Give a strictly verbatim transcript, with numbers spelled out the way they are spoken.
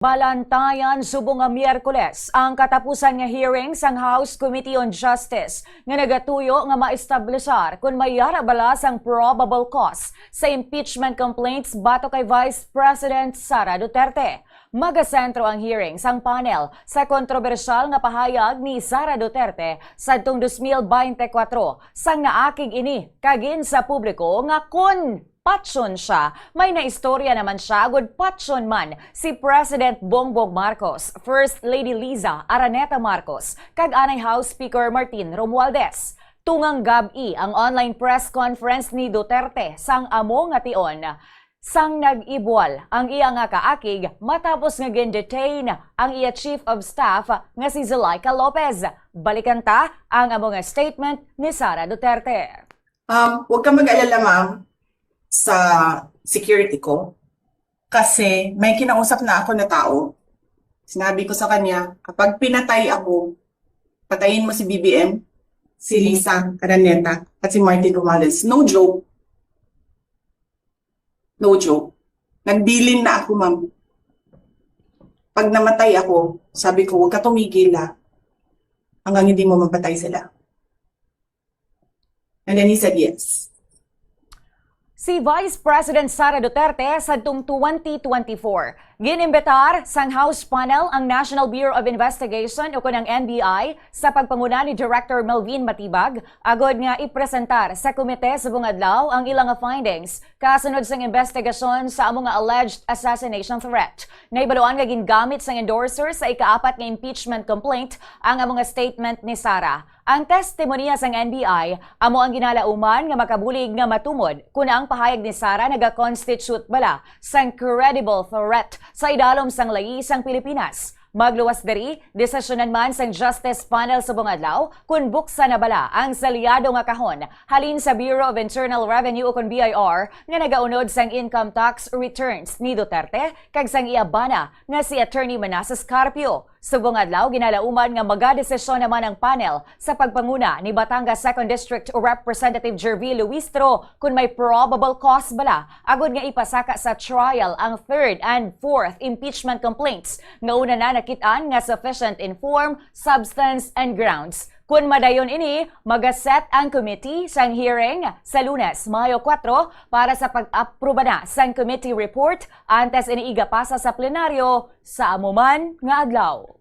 Balantayan subong nga Miyerkules ang katapusan nga hearing sang House Committee on Justice nga nagatuyo nga maestablishar kon may yara bala sang probable cause sa impeachment complaints batok kay Vice President Sara Duterte. Magasentro ang hearing sang panel sa kontrobersyal nga pahayag ni Sara Duterte sadtong dos mil bente kuwatro, sang naakig ini kagin sa publiko nga kon patyon siya, may naistorya naman siya agud patyon man si President Bongbong Marcos, First Lady Liza Araneta Marcos, kag anay House Speaker Martin Romualdez. Tungang gab-i ang online press conference ni Duterte sang amo nga tion, sang nag-ibwal ang iya nga kaakig matapos nga gin-detain ang iya Chief of Staff nga si Zuleika Lopez. Balikan ta ang amo nga statement ni Sara Duterte. Um, huwag ka mag-alala, ma'am, sa security ko. Kasi may kinausap na ako na tao. Sinabi ko sa kanya, kapag pinatay ako, patayin mo si B B M, si Liza Araneta, at si Martin Romualdez. No joke. No joke. Nagbilin na ako, ma'am. Pag namatay ako, sabi ko, huwag ka tumigil, ha, hanggang hindi mo mapatay sila. And then he said yes. Si Vice President Sara Duterte sadtong twenty twenty-four, gin-imbitar sang House panel ang National Bureau of Investigation ukon ang N B I sa pagpanguna ni Director Melvin Matibag agod nga ipresentar sa komite subong adlaw ang ila nga findings kasunod sang investigasyon sa amo nga alleged assassination threat. Nahibaluan nga gingamit sang endorser sa ikaapat nga impeachment complaint ang amo nga statement ni Sara. Ang testimonya sang N B I amo ang ginalauman nga makabulig nga matumod kon ang pahayag ni Sara naga-constitute bala sang credible threat sa idalom sang layi sang Pilipinas. Magluwas diri, desisyonan man sang Justice Panel subong adlaw kon buksan na bala ang selyado nga kahon halin sa Bureau of Internal Revenue ukon B I R nga nagaunod sang income tax returns ni Duterte kag sang iya bana nga si Attorney Manasseh Carpio. Subong adlaw, ginalauman nga magadesisyon naman ang panel sa pagpanguna ni Batangas Second District Representative Gerville Luistro kon may probable cause bala agud nga ipasaka sa trial ang third and fourth impeachment complaints nga una na nakit-an nga sufficient in form, substance, and grounds. Kon madayon ini, magaset ang committee sang hearing sa Lunes, Mayo kuwatro para sa pag-aproba na sang committee report antes ini igapasa sa plenaryo sa amo man nga adlaw.